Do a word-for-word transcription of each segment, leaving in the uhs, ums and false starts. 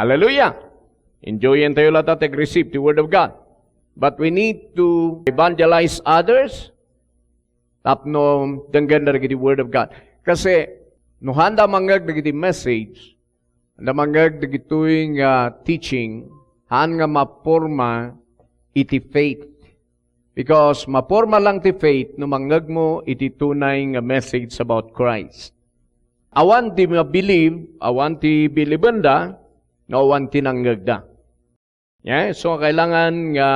Hallelujah! Enjoyen tayo latta ti ag-receive ti Word of God. But we need to evangelize others tapno denggen dagiti Word of God. Kasi, no haanda mangngeg dagiti message, haanda mangngeg dagitoy nga teaching, haan nga maporma iti faith. Because maporma lang ti faith no mangngegmo iti tunay nga message about Christ. Awan ti mabilib, awan ti bilibenda, no awan ti nangngegda. Yeah? So, kailangan nga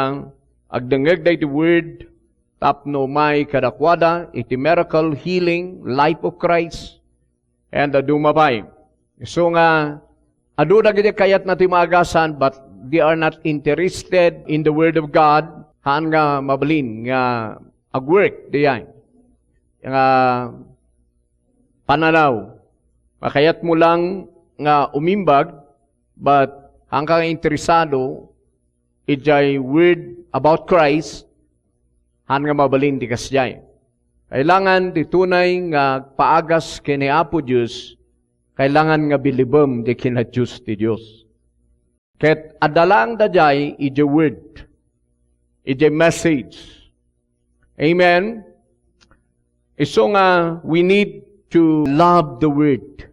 agdengngegda iti word tapno umay kadakuada iti miracle, healing, life of Christ, and adu pay. So nga, adu dagiti kayatna ti maagasan, but they are not interested in the word of God, haan nga mabalin nga agwork diay nga pananaw. Makayatmo lang nga umimbag, but haanka nga interesado idiay word about Christ, haan nga mabalin ti kasdiay. Kailangan ti tunay nga agpaagas ken ni Apo Dios, kailangan nga bilibem ti kina Dios ti Dios. Ket adda laeng daydiay idiay word, idiay message. Amen? Isu nga we need to love the word.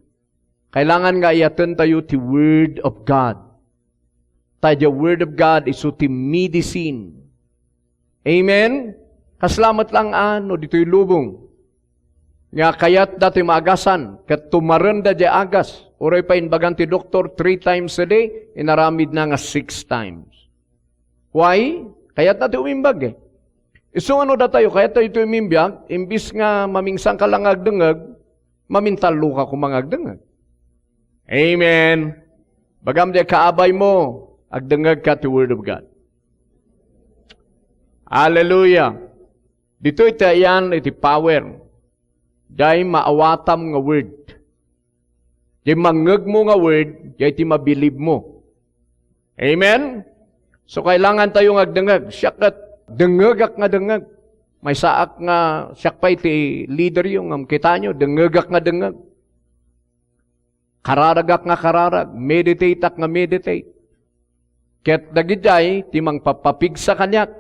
Kailangan nga ayatentayo ti Word of God. Ta the Word of God isu ti medicine. Amen? Kasla met lang a no ditoy lubong nga kayatda ti maagasan, ket tumarenda diay agas. Uray pay imbagan ti doktor, three times a day, inaramidna nga six times. Why? Kayatna ti umimbag, eh. Isu nga no datayo, kayat tayo ti umimbag, imbis nga mamingsanka lang nga agdengngeg, mamintalloka koma nga agdengngeg. Amen. Bagam diay kaabaymo, agdengngegka ti Word of God. Hallelujah. Ditoy ti ayan iti power. Diay maawatam nga word. Diay mangngegmo nga word, diay ti mabilibmo. Amen? So, kailangan tayo nga agdengngeg. Siak ket, dengngegak nga dengngeg. Maysaak nga, siak pay ti leader yo, ngem kitaenyo, dengngegak nga dengngeg. Kararagak nga kararag, meditateak nga meditate. Ket dagidiay ti mangpapapigsa kaniak.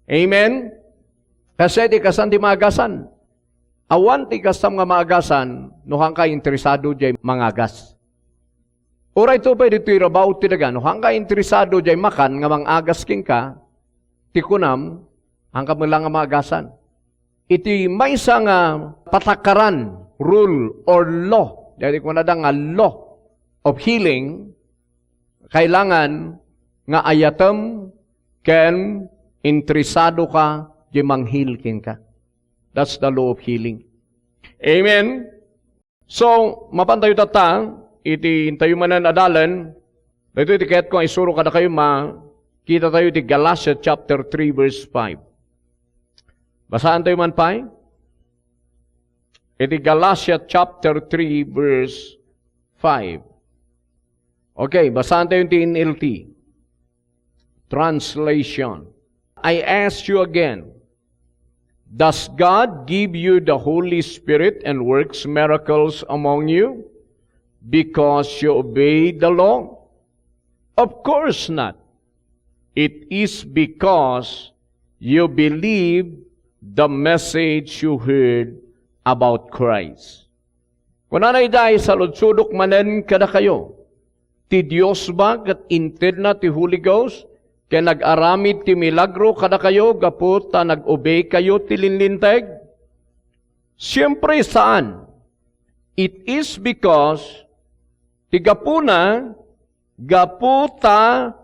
Amen? Kasi ti kasan ti maagasan. Awan ti kasam nga maagasan no haanka interesado diay mangagas. Uray to pay ditoy rabaw ti daga, no haanka interesado diay makan nga mangagas kenka, ti kunam, haanka met lang nga maagasan. Iti maysa nga patakaran, rule or law, daydi kunada nga law of healing, kailangan nga ayatem ken interesado ka diay mangheal kenka. That's the law of healing. Amen? So, mapantayo tatta, iti intayo manen a dalan, daytoy ti kayatko nga isuro kadakayo, makita tayo iti Galatia chapter three, verse five. Basaan tayo man pay? Iti Galatia chapter three, verse five. Okay, basaan tayo iti N L T. Translation. I ask you again, does God give you the Holy Spirit and works miracles among you because you obey the law? Of course not. It is because you believe the message you heard about Christ. Kunana idiay, saludsodok manen kadakayo, ti Dios ba ket intedna ti Holy Ghost ken nag-aramid ti milagro kadakayo gapu ta nag-obeykayo ti linlinteg? Siempre saan. It is because ti gapuna, gapu ta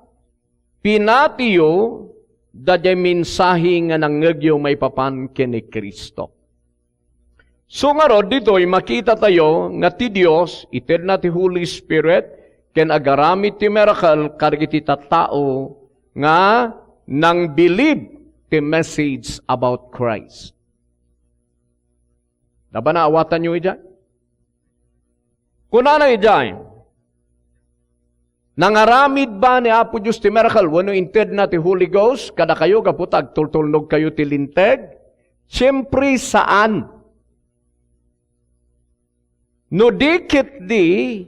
pinatiyo daydiay mensahe nga nangngegyo maipapan ken ni Cristo. So ngarud, ditoy makita tayo nga ti Dios, itedna ti Holy Spirit, ken agaramid ti miracle kadagiti tattao nga nangbilib ti message about Christ. Nabana, awatanyo idiay? Kunana idiay, nangaramid ba ni Apo Dios ti miracle wenno intedna ti Holy Ghost kadakayo gapu ta agtultulnogkayo ti linteg? Siempre, saan. No di ket di,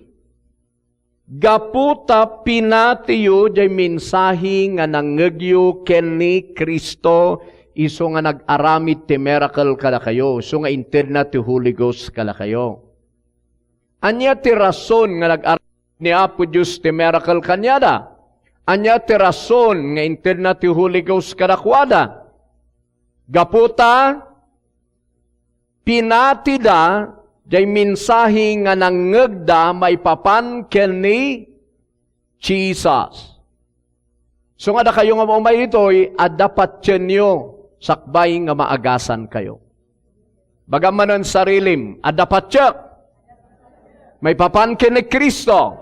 Gapu ta pinatiyo jay mensahe nga nangngegyo ken ni Cristo, isu nga nag-aramid ti miracle kadakayo, isu nga intedna ti Holy Ghost kadakayo. Ania ti rason nga nag-aramid ni Apo Dios ti miracle kaniada? Ania ti rason nga intedna ti Holy Ghost kadakuada? Gapu ta pinatida jay mensahe nga nangngegda maipapan ken ni Jesus. So nga dakayo nga maumay ditoy, adda patienyo sakbay nga maagasankayo. Bagam manen sarilim, adda patiek maipapan ken ni Cristo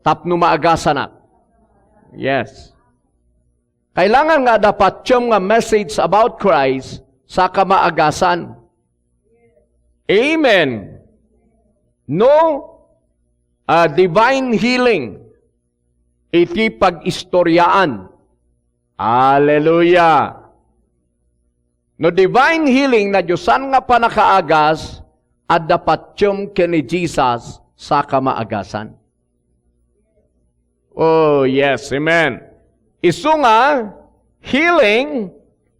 tapno maagasanak. Yes. Kailangan nga adda patiem nga message about Christ sa kamaagasan. Amen. No, a divine healing iti pag-istoryaan. Hallelujah. No divine healing, nadiosan nga pannakaagas, adda patiem ken ni Jesus sa kamaagasan. Oh, yes. Amen. Isu nga, healing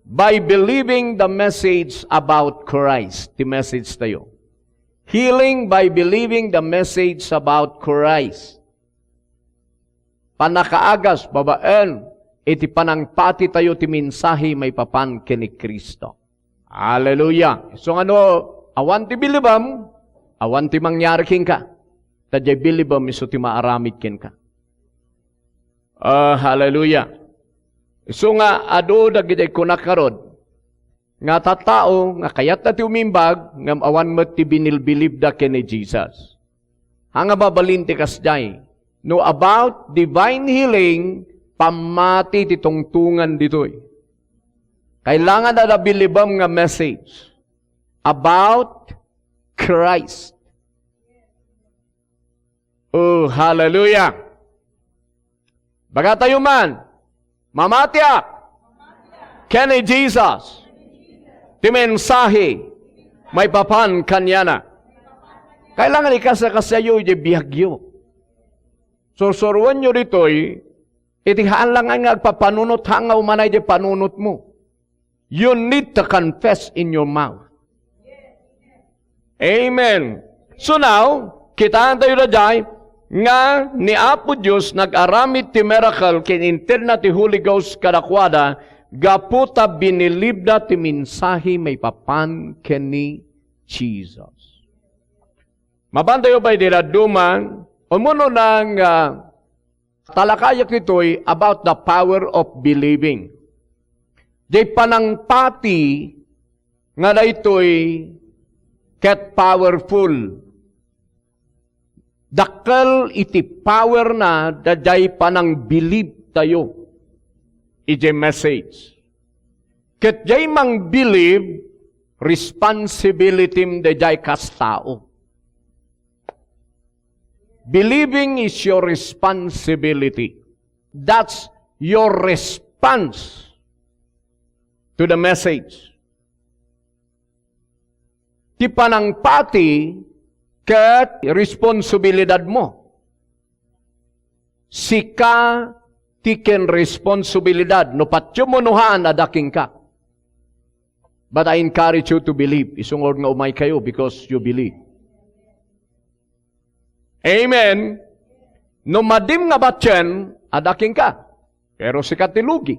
by believing the message about Christ. Ti message tayo. Healing by believing the message about Christ. Pannakaagas babaen iti panangpati tayo ti mensahe maipapan ken ni Cristo. Hallelujah. Isu nga no, awan ti bilibem, awan ti mangyari kenka. Ta jay bilibem isu ti maaramid kenka. Ah, hallelujah. Isu nga adu dagiti kunak ngarud, nga tattao nga kayatda ti umimbag, ngem awan met ti binilbilibda ken ni Jesus. Haan nga mabalin ti kasdiay. No about divine healing, pammati ti tungtungan ditoy. Kailangan adda bilibem nga message about Christ. Oh, hallelujah. Bagatayo man, mamatiak ken ni Jesus ti mensahe maipapan kaniana. Kailangan ikasakasyayo iti biagyo. Sursuruenyo ditoy, iti haan lang nga agpapanunot, haan nga umanay di panunotmo. You need to confess in your mouth. Amen. So now, kitaan tayo daydiay nga ni Apo Dios nag-aramid ti miracle ken intedna ti Holy Ghost kadakuada gapu ta binilibda ti mensahe maipapan ken ni Jesus. Mapan tayo pay ti dadduma, umuna nga talakayak ditoy about the power of believing. Jay panangpati nga daytoy ket powerful. Dakkel iti power na dayjay panangbilib tayo iti message. Ket jay mangbilib, responsibility dayjay kas tao. Believing is your responsibility. That's your response to the message. Ti panangpati ket responsibilidadmo. Sika ti ken responsibilidad. No patiem mo no haan, adda kenka. But I encourage you to believe. Isu ngarud nga umay kayo because you believe. Amen. No madim nga patien, adda kenka. Pero sika ti lugi.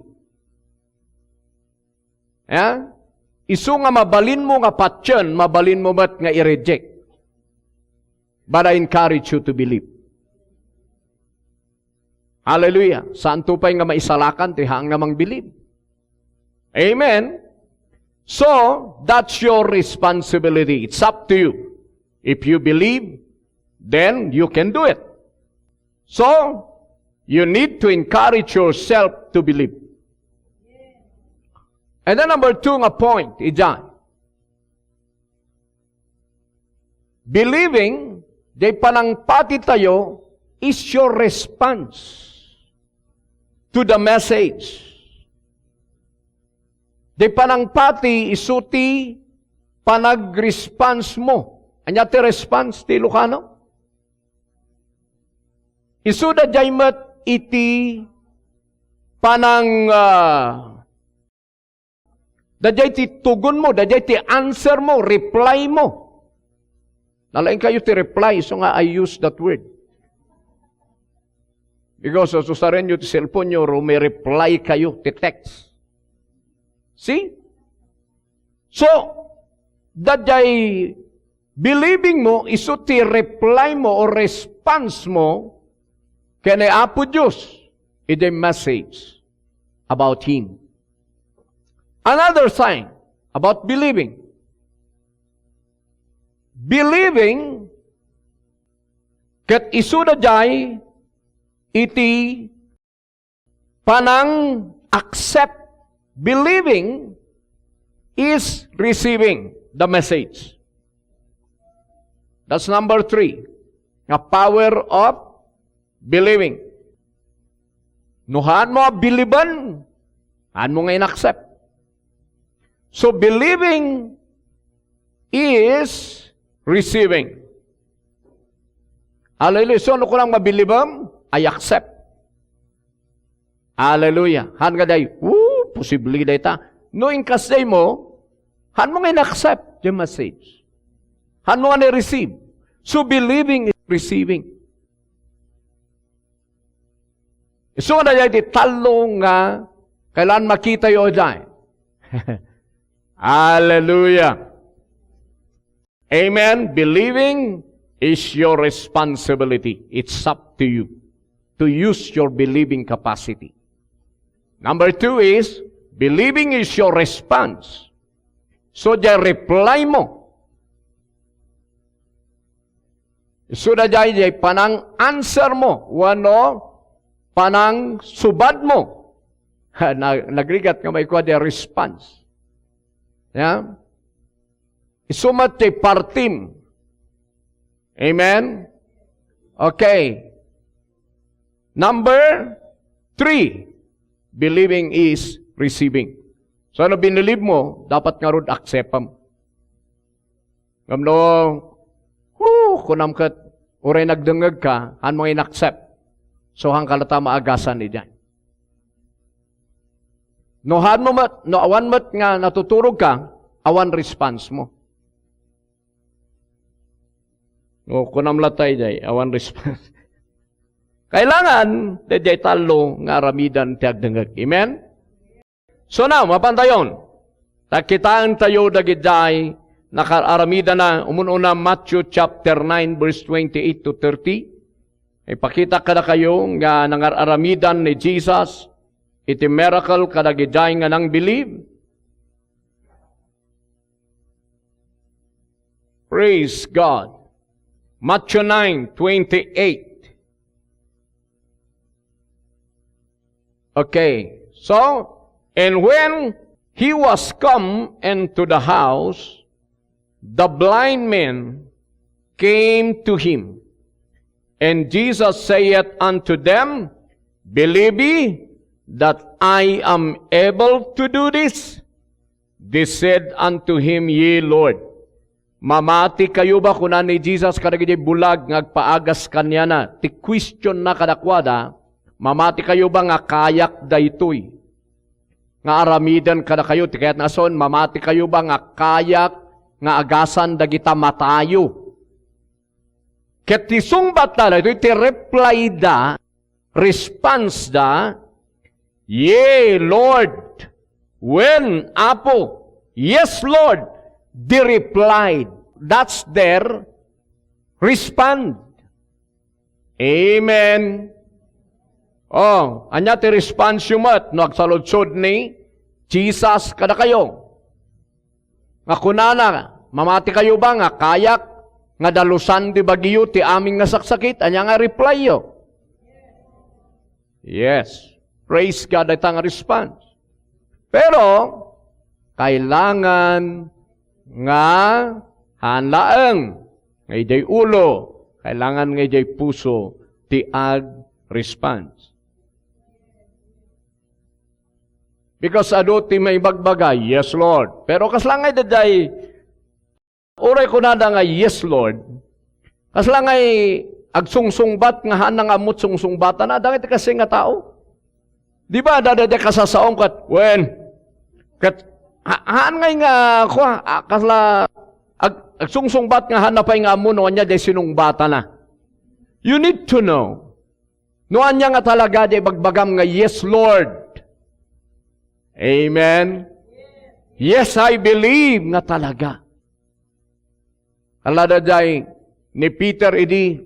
Eh? Isu nga mabalinmo nga patien, mabalinmo met nga i-reject. But I encourage you to believe. Hallelujah. Saanto pay nga maisalakan ti haan nga mangbilib. Amen. So, that's your responsibility. It's up to you. If you believe, then you can do it. So, you need to encourage yourself to believe. And then number two nga point, idiay. Believing, jay panangpati tayo, is your response to the message. Jay panangpati, isu ti panagresponse mo. Ania ti response ti Ilocano? Isu daydiay met iti panang, ah, daydiay ti tugonmo, daydiay ti answermo, replymo. Nalaing kayo ti reply, isu nga I use that word. Because ususarenyo ti cellphone-yo, rumireply kayo ti text. See? So, daydiay believing mo, isu ti reply mo or response mo ken ni Apo Dios iti message about Him. Another sign about believing. Believing ket isu daydiay iti panang-accept. Believing is receiving the message. That's number three. Nga power of believing. No haanmo a believe-an, haanmo nga in-accept. So believing is receiving. Hallelujah. So, no kunam nga believe-am, I accept. Hallelujah. Haan nga daydiay, "Oh, posible dayta." No inkasdiay mo, haanmo nga in-accept the message. Haanmo nga ni-receive. So, believing is receiving. Isu nga daydiay ti tallo nga kailangan makitayo daydiay. Hallelujah. Amen. Believing is your responsibility. It's up to you to use your believing capacity. Number two is, believing is your response. So, daydiay reply mo. Isu daydiay, daydiay panang-answer mo, wenno panang-subad mo. Na-, nagrigat nga maikua daydiay response. Yeah? Isu met ti partim. Amen? Okay. Number three, believing is receiving. So, no binelieve mo, dapat ngarud acceptam. Ngem no, "Huh," kunam ket, uray nagdengngeg ka, haanmo nga in-accept. So, haanka latta maagasan idiay. No haanmo met, no awan met nga natuturog ka, awan response mo. No, kunam latta idiay, awan response. Kailangan, daydiay tallo nga aramidan ti agdengngeg. Amen? So now, mapantayon, ta kitaentayo dagidiay nakaar-aramidana, umun-una Matthew chapter nine, verse twenty-eight to thirty. Ipakita kadakayo nga nangar-aramidan ni Jesus iti miracle kadagidiay nga nang-believe. Praise God. Matthew nine twenty-eight. Okay. So, and when he was come into the house, the blind men came to him. And Jesus saith unto them, "Believe ye that I am able to do this?" They said unto him, "Yea, Lord." "Mamati kayo ba," kuna ni Jesus kadagiti bulag nga agpaagas kaniana, ti question na kadakuada, "Mamati kayo ba nga kayak daytoy nga aramiden kadakayo?" Ti kayat nga son, "Mamati kayo ba nga kayak nga agasan dagita matayo?" Ket ti sungbatda, daytoy ti reply da, response da, "Yea, Lord." When, Apo? "Yes, Lord," they replied. That's their respond. Amen. Oh, ania ti response yo met no agsaludsod ni Jesus kadakayo? Nga kunana, "Mamati kayo ba nga kayak nga dalusan ti bagiyo ti amin nga saksakit?" Ania nga reply yo? Yes. Praise God, dayta nga response. Pero, kailangan nga haan laeng nga idiay ulo, kailangan nga idiay puso ti ag-response. Because adu ti maibagbaga, "Yes, Lord." Pero kasla nga idiay, uray kunada nga, "Yes, Lord," kasla nga agsungsungbat nga haanna nga ammo ti sungsungbatana, dagiti kasi nga tao. Di ba, adda daydiay kasasaom ket, wen, ket, ha-, haan ngay nga, kua, a-, kasla, ag-, agsungsungbat nga haanna pay nga ammo no ania diay sinungbatana. You need to know. No ania nga talaga diay ibagbagam nga, "Yes, Lord." Amen? "Yes, I believe," nga talaga. Ala daydiay ni Peter idi,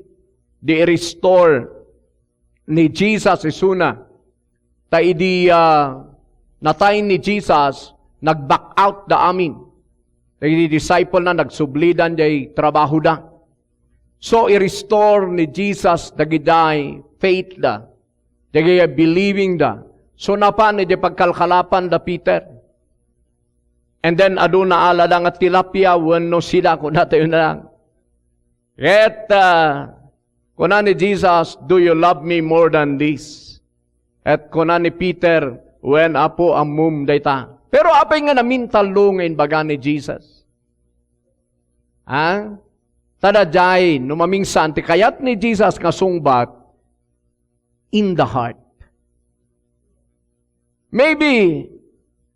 di i-restore ni Jesus isuna. Ta idi, ah, natay ni Jesus, nag-back out da amin. Dagiti disciple na, nagsublidan diay trabahoda. So, i-restore ni Jesus dagidiay faith da, dagidiay believing da. So, napan iti pagkalkalapan da Peter. And then, adu naalada nga tilapia wenno sida, kuna tayo na lang. Ket, ah, kuna ni Jesus, "Do you love me more than this?" Ket kuna ni Peter, "Wen, Apo, ammom dayta." Pero apay nga namintallo nga imbaga ni Jesus? Ha? Ta daydiay, no mamingsan, ti kayat ni Jesus nga sungbat, in the heart. Maybe,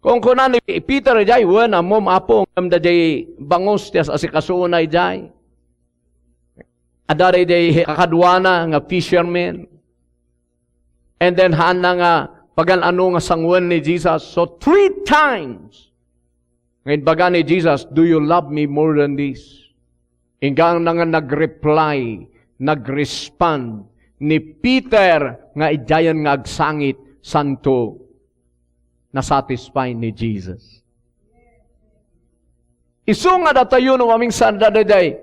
kung kuna ni Peter idiay, "Wen, ammom, Apo," ngem daydiay bangus ti as-asikasuona idiay. Adda daydiay kakaduana nga fisherman. And then, haanna nga pagan-ano nga sanguen ni Jesus. So, three times, nga imbaga ni Jesus, "Do you love me more than this?" Inggana nga nag-reply, nag-respond ni Peter nga idiayen nga agsangit, santo, nasatisfy ni Jesus. Isu nga datayo no mamingsan daydiay,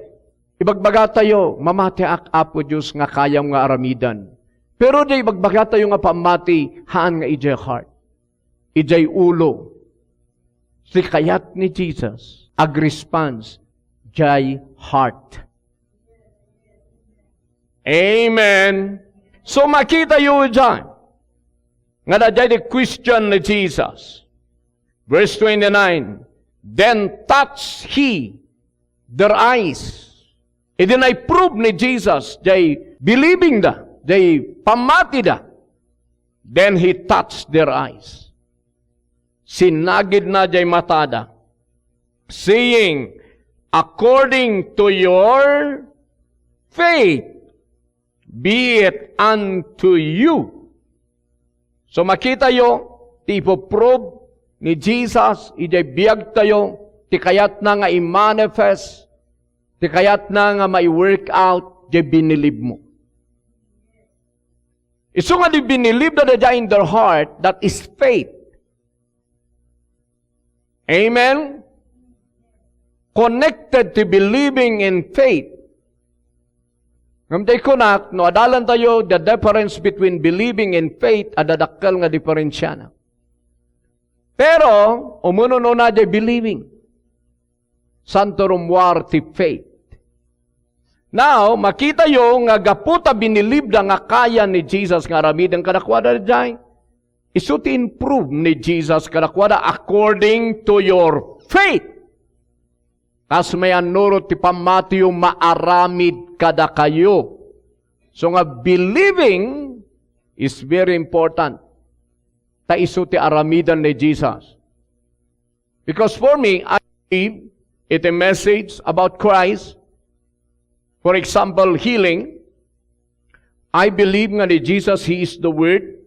ibagbagatayo, "Mamatiak, Apo Dios, nga kayam nga aramiden." Pero diay ibagbagatayo nga pammati, haan nga idiay heart. Idiay ulo. Ti kayat ni Jesus, agresponse, diay heart. Amen. So, makitayo diay nga daydiay ti question ni Jesus. Verse twenty-nine, "Then touched he their eyes." Idi na-prove ni Jesus, diay believing da, diay pammatida. Then he touched their eyes. Sinagidna diay matada, saying, "According to your faith, be it unto you." So, makitayo, ti ipoprove ni Jesus, idiay biagtayo, ti kayatna nga i-manifest, ti kayatna nga mai-work out, diay binilib mo. Isu nga di binilib da daydiay in their heart, that is faith. Amen? Connected to believing in faith. Ngem diay kunak, no adalantayo, the difference between believing and faith, adda dakkel nga diferensiana. Pero, umunona diay believing. Santo rummuar ti faith. Now, makitayo nga gapu ta binilibda nga kaya ni Jesus nga aramiden kadakuada diay, isu ti improve ni Jesus kadakuada, "According to your faith." Kas may annurot ti pammatiyo, maaramid kadakayo. So nga believing is very important. Ta isu ti aramiden ni Jesus. Because for me, I believe iti message about Christ. For example, healing. I believe nga ni Jesus, He is the Word.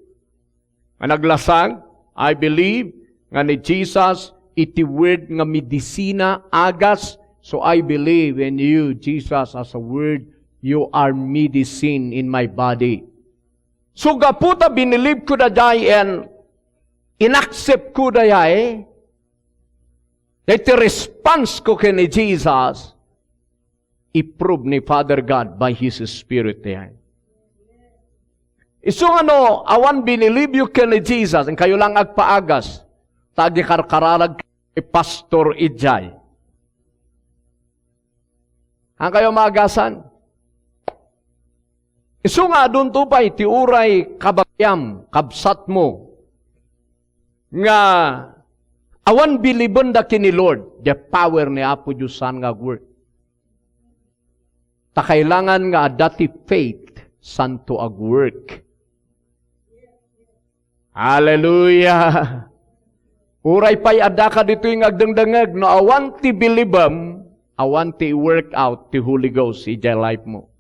Nga naglasag, I believe nga ni Jesus, iti Word nga medisina, agas. So I believe in you, Jesus, as a Word. You are medicine in my body. So gapu ta binilib ko daydiay and inaccept ko daydiay, daytoy response ko ken ni Jesus, i-prove ni Father God by His Spirit diay. Isu nga no, awan binilibyo ken ni Jesus, inkayo lang agpaagas, ta agikarkararag ti pastor idiay. Haan kayo maagasan? Isu nga adunto pay ti uray kabagiam, kabsatmo, nga awan bilibenda ken ni Lord, the power ni Apo Dios saan nga agwork. Ta kailangan nga adda ti faith, santo a work. Hallelujah! Uray pay addaka ditoy nga agdengdengngeg, no awan ti bilibem, awan ti work out ti Holy Ghost idiay life mo.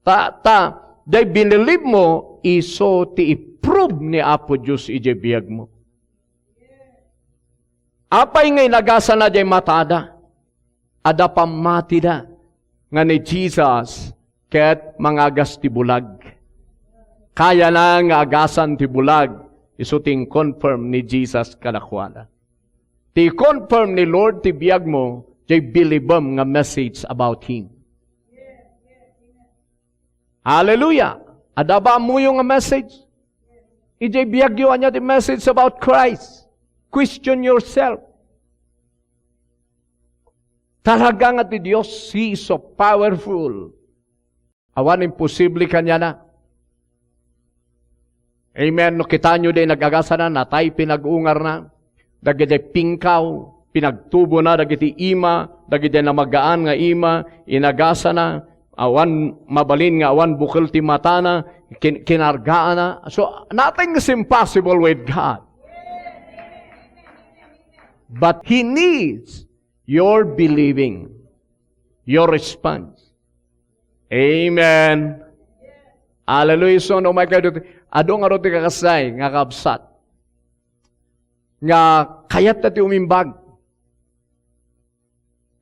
Ta, ta, day binilib mo, isu ti i-prove ni Apo Dios idiay biag mo. Apay nga inagasana diay matada? Adda pammatida nga ni Jesus ket mangagas ti bulag. Kayana nga agasan ti bulag, isu ti in-confirm ni Jesus kadakuada. Ti confirm ni Lord ti biag mo, diay bilibem nga message about Him. Hallelujah! Adda ba ammoyo nga message? Idiay biagyo, ania ti message about Christ? Question yourself. Talaga nga ti Dios, He is so powerful. Awan imposible kaniana. Amen. No kitaenyo diay nag-agasana, natay pinag-ungarna. Dagiti pingkaw, pinagtubona dagiti ima, dagiti namagaan nga ima, inagasana, awan mabalin nga awan bukel ti matana, kin-, kinargaana. So, nothing is impossible with God. But He needs your believing, your response. Amen. Hallelujah. So, no, may kayo, adu nga adu ti kakasay nga kabsat nga kayat ti umimbag.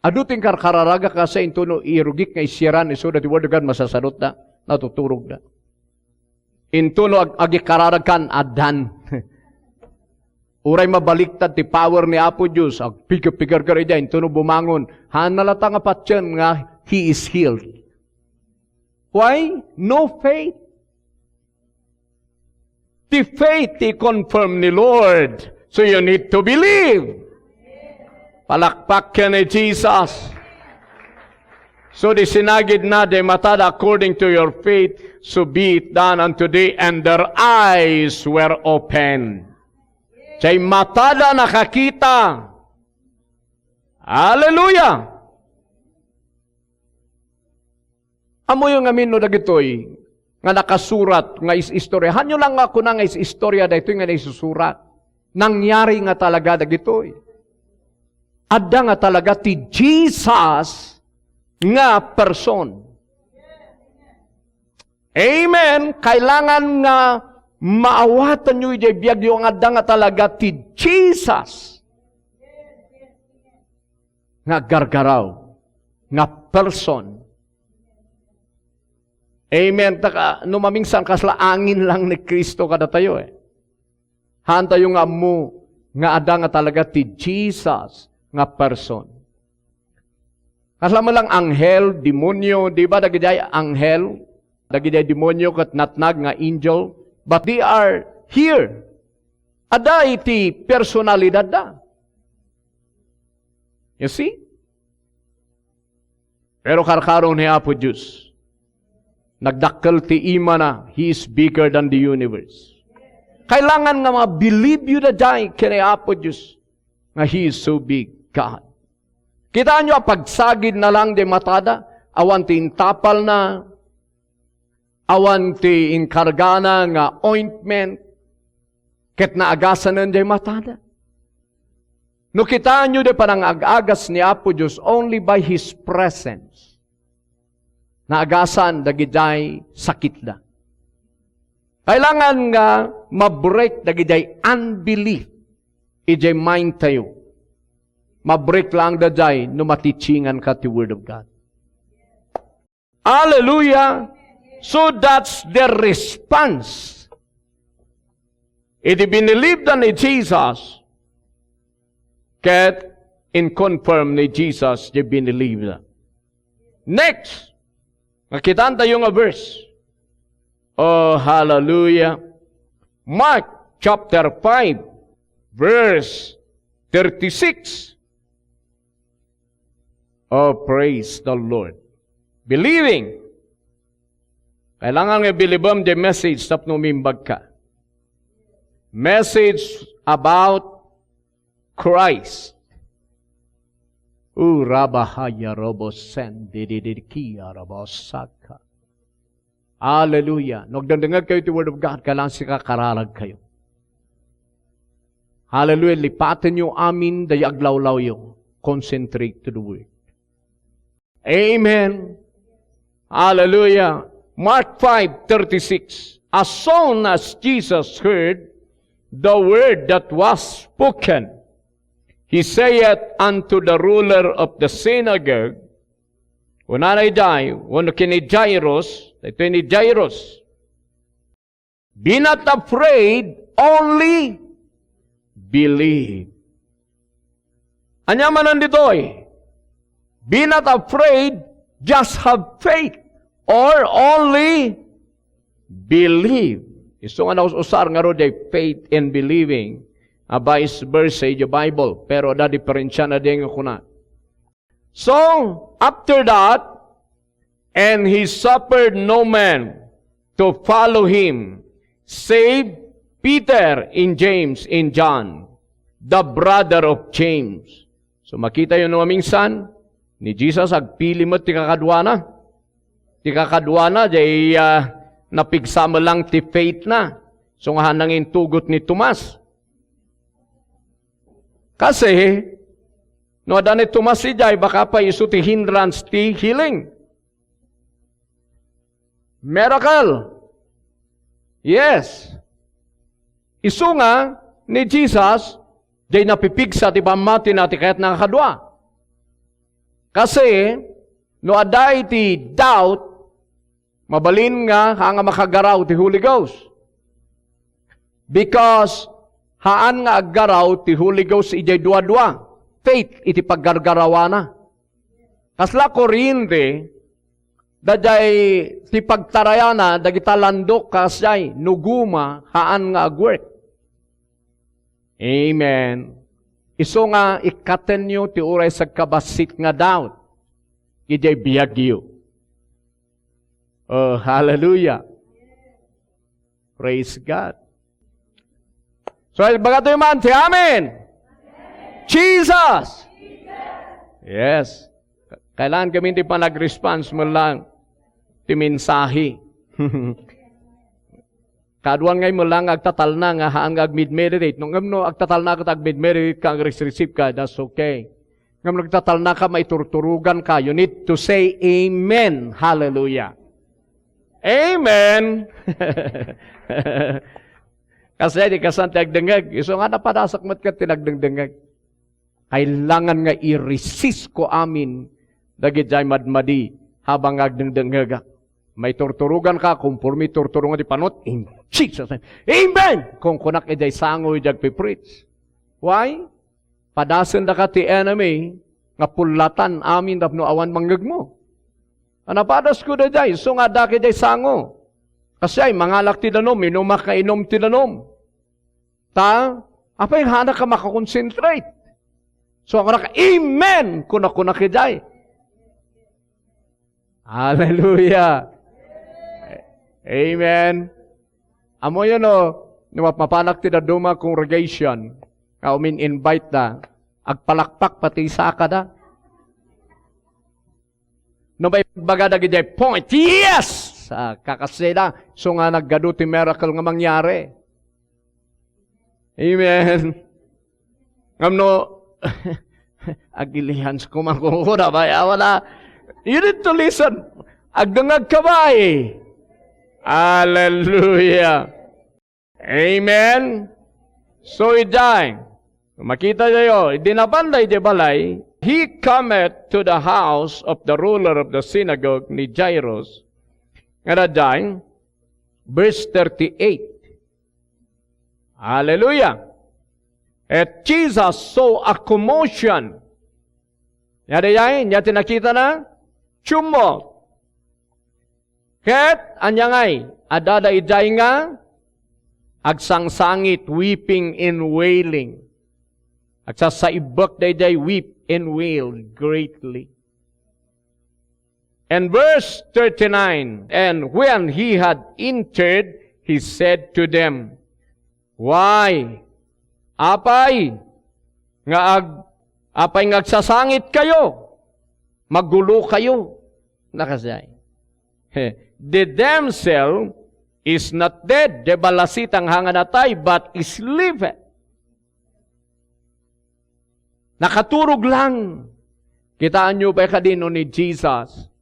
Adu ti inkarkararagak kasi intono irugik nga isiran isu dati Word of God, masasadotda, natuturogda. Intono ag-, agikararag kan addan. Uray mabaliktad ti power ni Apo Dios, agpigerpigerger ida, intono bumangon. Haanna latta nga patien nga he is healed. Why? No faith. Ti faith ti confirm ni Lord. So you need to believe. Palakpak ken ni Jesus. So di sinagidna diay matada, "According to your faith, so be it done unto thee," and their eyes were opened. Diay matada nakakita. Hallelujah! Ammoyo ngamin no dagitoy nga nakasurat nga is-istorya. Haanyo lang nga kuna nga is-istorya daytoy nga naisusurat. Nangyari nga talaga dagitoy. Adda nga talaga ti Jesus nga person. Amen. Kailangan nga maawatanyo idiay biagyo nga adda nga talaga ti Jesus nga gargaraw, nga person. Amen. Ta ka-, no mamingsan, kasla angin lang ni Cristo kadatayo, eh. Haantayo nga ammo nga adda nga talaga ti Jesus nga person. Kasla man lang anghel, demonyo, di ba dagidiay anghel? Dagidiay demonyo ket natnag nga angel, but they are here. Adda iti personalidadda. You see? Pero karkaro ni Apo Dios, nagdakkel ti imana, He is bigger than the universe. Kailangan nga mabilibyo daydiay ken ni Apo Dios nga He is so big, God. Kitaenyo a pagsagidna lang diay matada, awan ti intapalna, awan ti inkargana nga ointment, ket naagasanen diay matada. No kitaenyo diay panangag-agas ni Apo Dios only by His presence, naagasan dagidiay sakitda. Kailangan nga ma-break dagidiay unbelief idiay mindtayo. Ma-break lang daydiay no matitchingan ka ti Word of God. Hallelujah! So that's the response. Iti binilibda ni Jesus, ket in-confirm ni Jesus ti binilibda. Next, makitaentayo nga verse. Oh, hallelujah. Mark chapter five, verse thirty-six. Oh, praise the Lord. Believing. Kailangan nga bilibem the message tapno umimbag ka. Message about Christ. Urabahaya robo sendidididkia rabasaka. Hallelujah. No agdengdengngeg kayo ti Word of God, kailangan sika kararag kayo. Hallelujah. Lipaten yo amin, dayag lawlawyo. Concentrate to the Word. Amen. Hallelujah. Mark five thirty-six. As soon as Jesus heard the word that was spoken, he saith unto the ruler of the synagogue, kunana idiay, wenno ken ni Jairus, daytoy ni Jairus, "Be not afraid, only believe." Ania manen ditoy? "Be not afraid, just have faith, or only believe." Isu nga naus-usar ngarud diay faith and believing. A vice versa idiay Bible, pero adda diferensiana diay nga kuna. So, after that, "And he suffered no man to follow him, save Peter and James and John, the brother of James." So, makitayo no maminsan, ni Jesus agpili met ti kakaduana. Ti kakaduana, diay, ah, napigsa met lang ti faith na. So, nga nangin tugot ni Tomas. Kasi, no adda ni Tomas idiay, baka pay isu ti hindrance ti healing. Miracle. Yes. Isu nga, ni Jesus, diay napipigsa ti pammatina ti kayatna nga kadua. Kasi, no adda iti doubt, mabalin nga, haan nga makagaraw ti Holy Ghost. Because, haan nga aggaraw ti Holy Ghost idiay dua-dua. Faith iti paggargarawana. Kasla kuryente, daydiay ti pagtarayana, dagita landok, kasdiay, no guma, haan nga agwork. Amen. Isu nga ikkatenyo ti uray sagkabassit nga doubt idiay biagyo. Oh, hallelujah. Praise God. So, ibagatoy man ti amen. Jesus. Yes. Kailangan kami ti panag-response man lang ti mensahe. Kaduan ngay met lang nga agtatalna nga haan nga agmedmeditate. No, ngem no agtatalna ket agmedmeditate ka, agresreceive ka, that's okay. Ngem no agtatalna ka, maiturturogan ka. You need to say, "Amen." Hallelujah. Amen. Kasi di kasan ti agdengngeg. Isu nga napadasak met ket ti nagdengdengngeg. Kailangan nga i-resist ko amin dagidiay madmadi habang agdengdengngegak. Maiturturogan ka, konforme iturturongan ti panot, in Jesus' name. Amen! Kunkunak idiay sango, idiay agpipreach. Why? Padasen daka ti enemy nga pullatan amin tapno awan mangngegmo. Anapadasko daydiay, isu nga adda idiay sango. Kasi ay, mangalak ti danum, inumak nga inum ti danum. Ta, apay, haanak a makakonsentrate. So, kunak, "Amen!" Kuna, kuna, idiay. Hallelujah. Amen. Ammoyo no, no mapmapanak ti dadduma congregation, nga umin-invite da, agpalakpak pati sakada. No maibaga dagidiay point, yes! Ah, kakasida, isu nga naggadu ti miracle nga mangyari. Amen. Ngem no, agilians ko man kunkuna, bay, awan a, you need to listen. Agdengngeg ka, bay. Hallelujah. Amen. So, idiay, makita tayo, idi napanda idiay balay, he cometh to the house of the ruler of the synagogue ni Jairus, nga daydiay, verse thirty-eight. Hallelujah. And Jesus saw a commotion. Nia daydiay, nia ti nakitana? Tumult. Ket ania ngay, adda daydiay nga agsangsangit, weeping and wailing. Agsasaibbek daydiay, weep and wail greatly. And verse thirty-nine, "And when he had entered, he said to them, Why? Apay nga ag-, Apay nga agsasangitkayo? Magulokayo. Nakasay. He, the damsel is not dead. Di balasitang hanga natay, but is liveth. Nakaturog lang. Kitaenyo pay kadi no ni Jesus,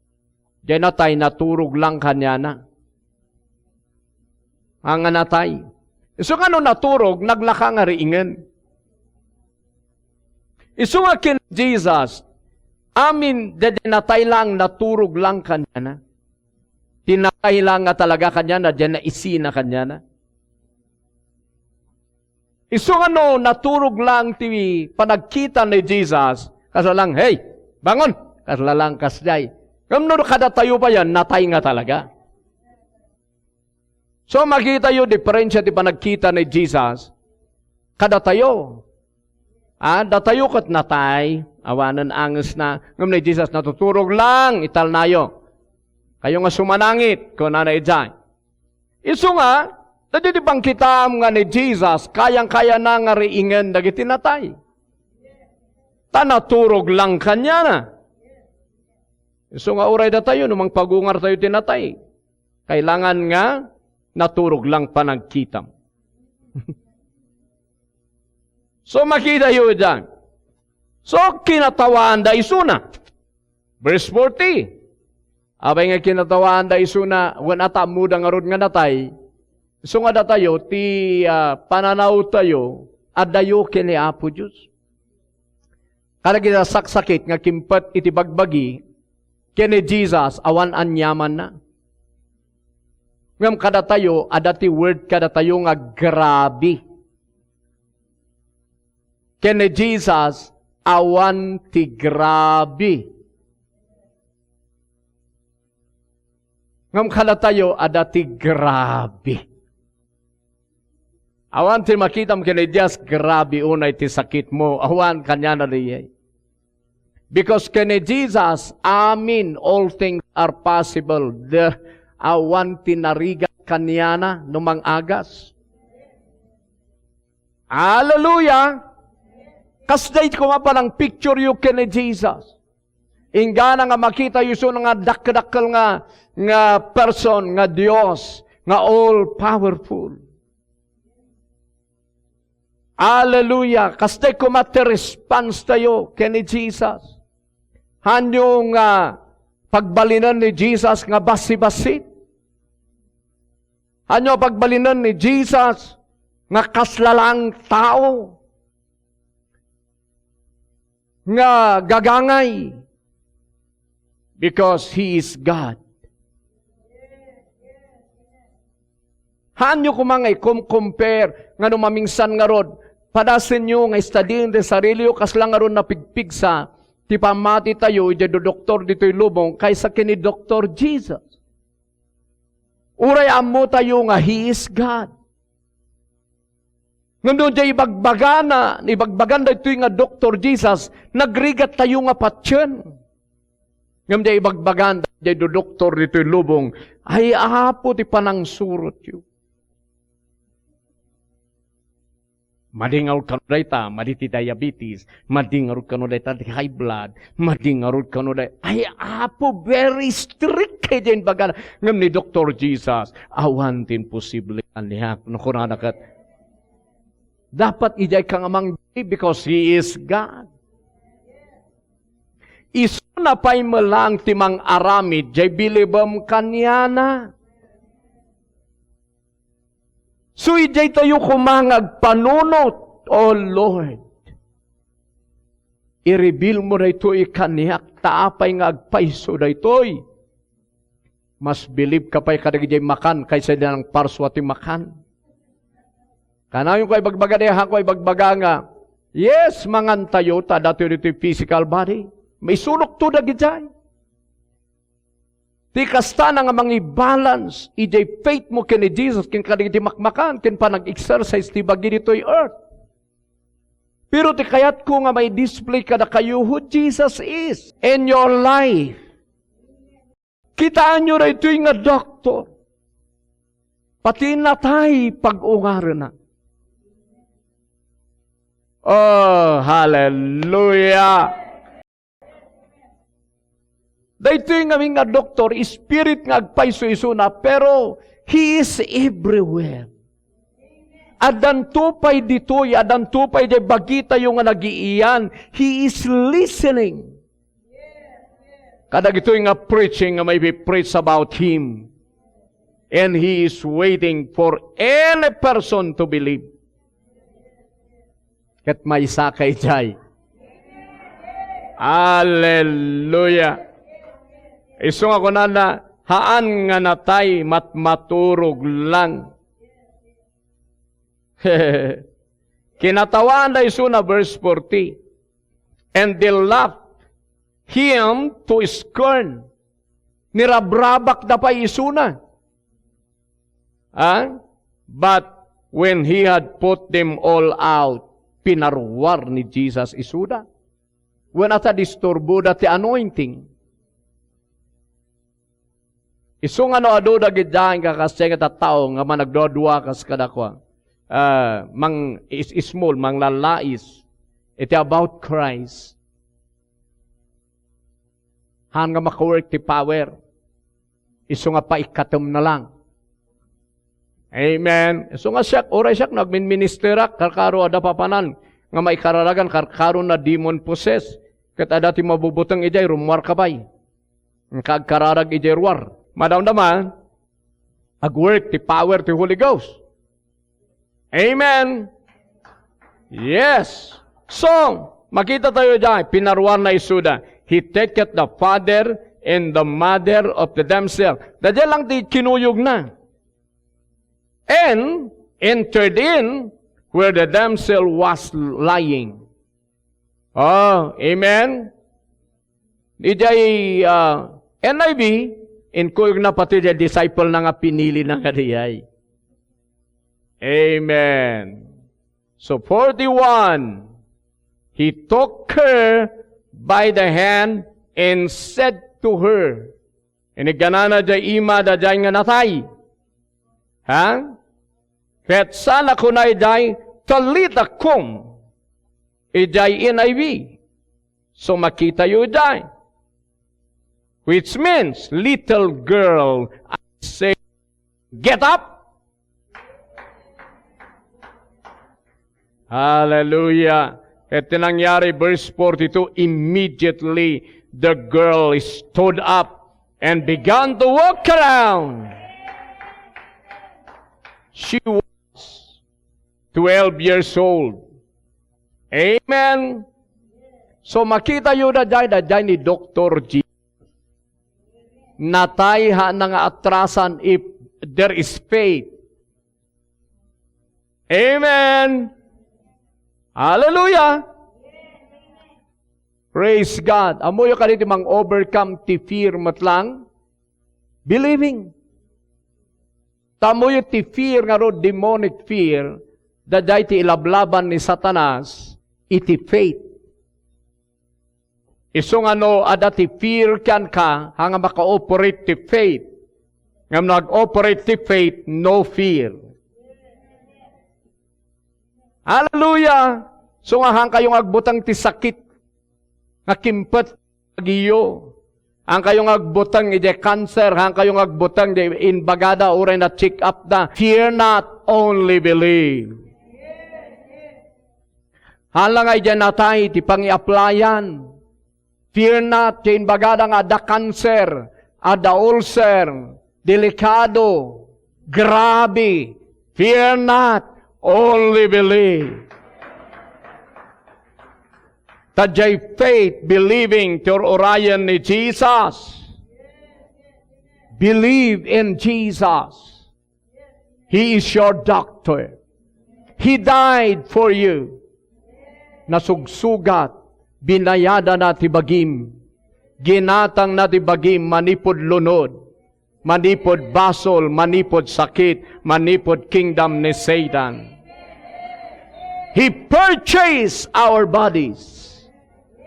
diay natay, naturog lang kaniana. Hanga natay. Isu nga no naturog, naglaka nga riingen. Isu nga ken Jesus, amin, diay natay lang, naturog lang kaniana. Ti natay lang nga talaga kaniana, diay naisina kaniana. Isu nga no naturog lang ti panagkita ni Jesus, kasla lang, "Hey, bangon!" Kasla lang kasdiay. Ngem no kadatayo pay, natay nga talaga. So, makitayo, diferensya ti panagkita ni Jesus kadatayo. Ah, datayo ket natay, awanen angesna. Ngem ni Jesus, "Natuturog lang, italnayo. Kayo nga sumanangit," kunana idiay. Isu nga, ta di, di pangkitaam nga ni Jesus, kayang-kayana nga riingen dagiti natay. Ta naturog lang kaniana. Isu nga uray datayo, no mangpagungartayo ti natay, kailangan nga naturog lang panagkitam. So, makitayo diay. So, kinatawaanda isuna. Verse forty. Apay nga kinatawaanda isuna, wen ata ammoda ngarud nga natay. Isu nga datayo, ti, ah, pananawtayo, adayo ken ni Apo Dios. Kadagiti saksakit nga kimpet iti bagbagi, ken ni Jesus, awan aniamanna. Ngem kadatayo, adda ti word kadatayo nga grabe. Ken ni Jesus, awan ti grabe. Ngem kadatayo, adda ti grabe. Awan ti makitam ken ni Jesus, grabe unay ti sakitmo. Awan kaniana diay. Because ken ni Jesus, amin, all things are possible. The, awan ti narigat kaniana no mangagas. Hallelujah! Kasdiay koma panangpictureyo ken ni Jesus. Inggana nga makitayo isuna nga dakdakkel nga, nga person, nga Dios, nga all-powerful. Hallelujah! Kasdiay koma ti response tayo ken ni Jesus. Haanyo nga pagbalinen ni Jesus nga basibassit? Haanyo pagbalinen ni Jesus nga kasla lang tao nga gagangay? Because He is God. Haanyo koma nga ikom-compare nga no mamingsan ngarud, padasenyo nga istadien ti sariliyo, kasla ngarud napigpigsa ti pammatitayo idiay dodoktor ditoy lubong kaysa ken ni Doktor Jesus. Uray ammotayo nga He is God. Ngem no diay ibagbagana, ibagbagan daytoy nga Doktor Jesus, nagrigattayo nga patien. Ngem diay ibagbagan diay dodoktor ditoy lubong, "Ay, Apo, ti panangsurotyo. Madi ngarud kano dayta, madi ti diabetes, madi ngarud kano dayta ti high blood, madi ngarud kano day-," Ay, Apo, very strict kay diay imbagana. Ngem ni Doktor Jesus, "Awan ti imposible kaniak." No kunana ket, dapat idiay ka nga manggi because He is God. Isuna pay met laeng ti mang-aramid, diay bilibem kaniana. So, idiay tayo koma nga agpanunot, "O Lord, i-reveal mo daytoy kaniak, ta apay nga agpayso daytoy? Mas bilib ka pay kadagiti makan kaysa di nangparsua ti makan." Kanayon ko ibagbaga, di hako ibagbaga nga, yes, mangan tayo, ta adda tayo ditoy physical body. Maisulokto dagidiay. Ti kastana nga mangibalance idiay faith mo ken ni Jesus, ken kadagiti makmakan, ken panag-exercise ti bagi ditoy earth. Pero ti kayatko nga mai-display kadakayo who Jesus is in your life. Kitaenyo daytoy nga doktor. Pati natay pag-ungarena. Oh, hallelujah! Daytoy ngamin nga doktor, spirit nga agpayso isuna, pero he is everywhere. Addanto pay ditoy, addanto pay diay bagitayo nga nagiiyan. He is listening. Kadagitoy nga preaching nga maipi-preach about him. And he is waiting for any person to believe. Ket maysa ka idiay. Hallelujah. Isu nga kunana, haan nga natay, matmaturog lang. Kinatawaanda isuna, verse forty. And they laughed him to scorn. Nirabrabakda pay isuna. Ah? But when he had put them all out, pinaruar ni Jesus isuda. Wen, ata disturboda ti anointing. Isu nga no adu dagidiay nga kasdiay nga tattao nga managduadua kas kadakua, ah, mang is-, ismol, manglalais iti about Christ. Haan nga makawork ti power. Isu nga paikkatemna lang. Amen. Isu nga siak, uray siak nagminministerak, karkaro adda papanan nga maikararagan, karkaro na demon possessed. Ket adda ti mabubuteng idiay, rummuar ka pay. Nga agkararag idiay ruar. Madamdama, agwork ti power ti Holy Ghost. Amen. Yes. So, makita tayo diay, pinaruarna isuda. He taketh the father and the mother of the damsel. Daydiay lang ti kinuyogna. And entered in where the damsel was lying. Oh, amen. Idiay, ah, N I V, inkuyogna pati diay disciple na nga pinili na nga diay. Amen. So, forty-one, he took her by the hand and said to her, inigganana diay ima daydiay nga natay. Ha? Ket saan a kuna idiay, "Talitha kum," idiay N I V. So, makitayo idiay. Which means, "Little girl, I say, get up!" Hallelujah. Ket ti nangyari, verse forty-two, immediately the girl stood up and began to walk around. She was twelve years old. Amen. So, makitayo daydiay, daydiay ni Doctor G. Natay haan nga atrasan if there is faith. Amen. Hallelujah. Praise God. Ammoyo kadi ti mang-overcome ti fear met lang? Believing. Ta ammoyo ti fear nga ru, demonic fear, daydiay ti ilablaban ni Satanas iti faith. Isu nga no adda ti fear kenka, haan nga maka-operate ti faith. Ngem no ag-operate ti faith, no fear. Hallelujah! So nga, haankayo nga agbuteng ti sakit nga kimpet dagiyo. Haankayo nga agbuteng iti cancer, haankayo nga agbuteng iti imbagada uray na-check up da. Fear not, only believe. Haan la nga idiay natay ti pangiaplayan. Fear not, ti imbagada nga adda cancer, adda ulcer, delikado, grabe. Fear not, only believe. Ta diay faith, believing ti ur-urayen ni Jesus. Believe in Jesus. He is your doctor. He died for you. Nasugsugat, binayadana ti bagim. Ginatangna ti bagim manipud lunod, manipud basol, manipud sakit, manipud kingdom ni Satan. He purchased our bodies,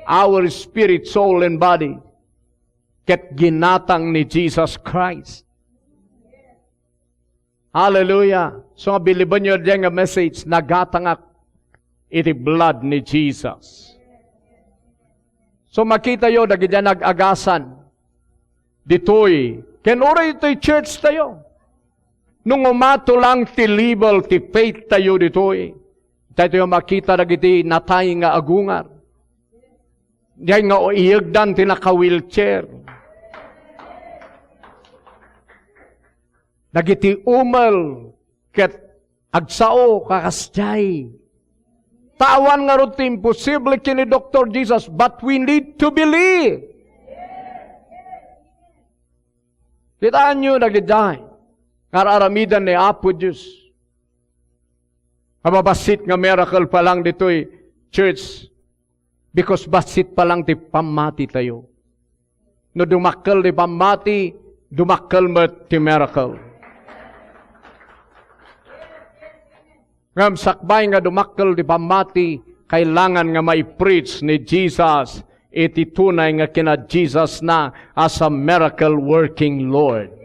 our spirit, soul, and body. Ket ginatang ni Jesus Christ. Hallelujah. So nga, believe-enyo diay nga message, nagatangak. iti blood ni Jesus. So, makitayo dagiti nag-agasan ditoy. Ken uray itoy church tayo. No umato lang ti level ti faith tayo ditoy, daytoy makita dagiti natay nga agungar. Diay nga iyegdan ti naka-wheelchair. Dagiti umel ket agsao, kakasdiay. Ta awan ngarud ti imposible ken ni Doktor Jesus, but we need to believe. Kitaenyo dagiti nga ar-aramidan ni Apo Dios. Mababassit nga miracle pa lang ditoy church because bassit pa lang ti pammati tayo. No dumakkel ti pammati, dumakkel met ti miracle. Ngem sakbay nga dumakkel ti pammati, kailangan nga mai-preach ni Jesus iti tunay nga kina-Jesus na as a miracle working Lord.